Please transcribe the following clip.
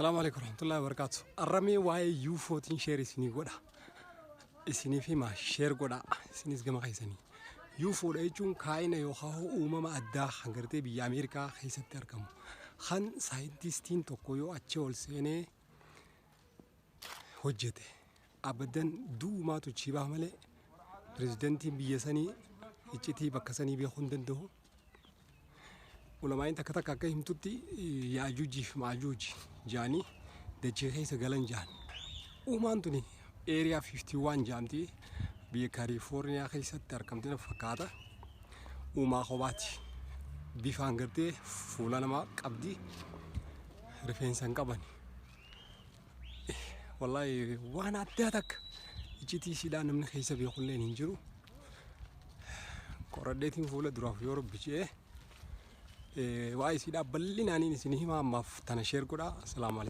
Salaamu alaikum warahmatullahi wabarakatuh. Arramee waa'ee UFOtiin share isinii godha. Isiniif hima, share godha. Isinis gama keessanii. UFOdha jechuun kaa'ina yookaan uumama addaa kan gartee biyya Ameerikaa keessatti argamu. Kan saayintistiin tokko yoo achi ol seenee hojjete, abadan du'umaatu chibaa malee pirezidantiin biyya sanii iccitii bakka sanii beekuu hin danda'u. Ulamaa'iin takka takka akka himtutti Yaajuujii fi Maajuuji jaanii dachee keessa galan jaan. Uumaan tuni Area 51 jaamti, biyya Kaalifoorniyaa keessatti argamti na fakkaata. Uumaa kophaati. Bifaan gartee fuula namaa qabdi. Rifeensa hin qaban. Wallaahi waan addaa takka iccitii isiidhaa namni keessa beekulleen hin jiru. Qoradheetiin fuula duraaf yoo Rabbi je'ee waa'ee isiidhaa bal'inaaniin isin hima, ammaaf tana share godhaa. Asalaamu alaikum.